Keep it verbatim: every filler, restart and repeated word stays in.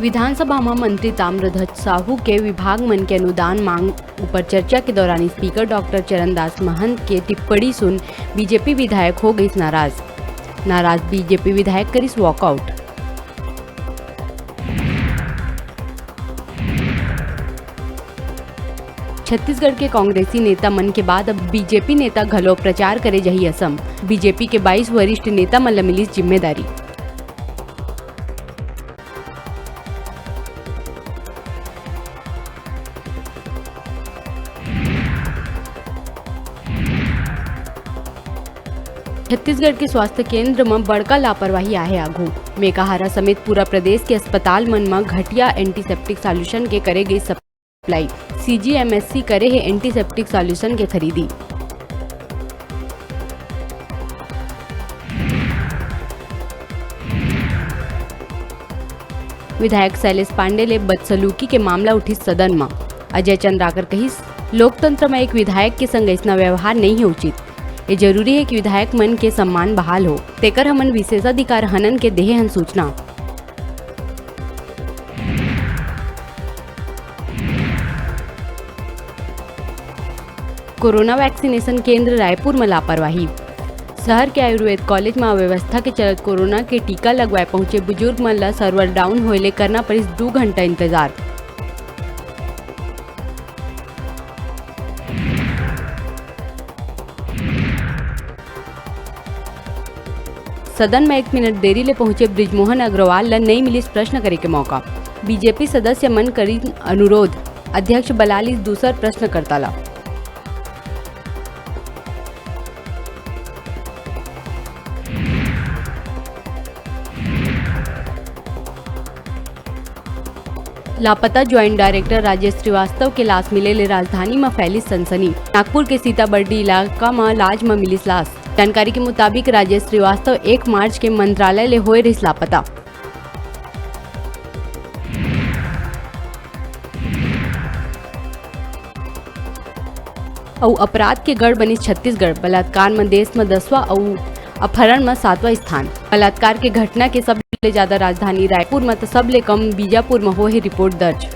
विधानसभा म मंत्री ताम्रध्वज साहू के विभाग मन के अनुदान मांग ऊपर चर्चा के दौरान स्पीकर डॉक्टर चरणदास महंत के टिप्पणी सुन बीजेपी विधायक हो गइस नाराज। नाराज बीजेपी विधायक करिस वॉकआउट। छत्तीसगढ़ के कांग्रेसी नेता मन के बाद अब बीजेपी नेता घलो प्रचार करे जाही असम। बीजेपी के बाईस वरिष्ठ नेता मन ल मिलिस जिम्मेदारी। छत्तीसगढ़ के स्वास्थ्य केंद्र म बड़का लापरवाही आहे आघू। मेकाहारा समेत पूरा प्रदेश के अस्पताल मन म घटिया एंटीसेप्टिक सॉल्यूशन के करे गे सप्लाई। सीजीएमएससी करे हे एंटीसेप्टिक सॉल्यूशन के खरीदी। विधायक शैलेश पांडे ले बदसलूकी के मामला उठिस सदन म। अजय चंद्राकर कहिस, लोकतंत्र म एक विधायक के संग अइसना व्यवहार नइ हे उचित। ये जरूरी हे कि विधायक मन के सम्मान बहाल हो, तेकर हमन विशेषाधिकार हनन के देहे हन सूचना। कोरोना वैक्सीनेशन केंद्र रायपुर म लापरवाही। शहर के आयुर्वेद कॉलेज म अव्यवस्था के चलत कोरोना के टीका लगवाए पहुंचे बुजुर्ग मन ल सर्वर डाउन होए ले करना परिस दू घंटा इंतजार। सदन म एक मिनट देरी ले पहुंचे बृजमोहन अग्रवाल ल नइ मिलिस प्रश्न करे के मौका। बीजेपी सदस्य मन करिन अनुरोध, अध्यक्ष बला लिस दूसर प्रश्नकर्ता ल। लापता ज्वाइंट डायरेक्टर राजेश श्रीवास्तव के लाश मिले ले राजधानी म फैलिस सनसनी। नागपुर के सीताबर्डी इलाका म लाज म मिलिस लाश। जानकारी के मुताबिक, राजेश श्रीवास्तव एक मार्च के मंत्रालय ले होए रिहिस लापता। अउ अपराध के गढ़ बनिस छत्तीसगढ़। बलात्कार म देश म दसवां अउ अपहरण म सातवां स्थान। बलात्कार के घटना के सबले जादा राजधानी रायपुर म त सबले कम बीजापुर म होए हे रिपोर्ट दर्ज।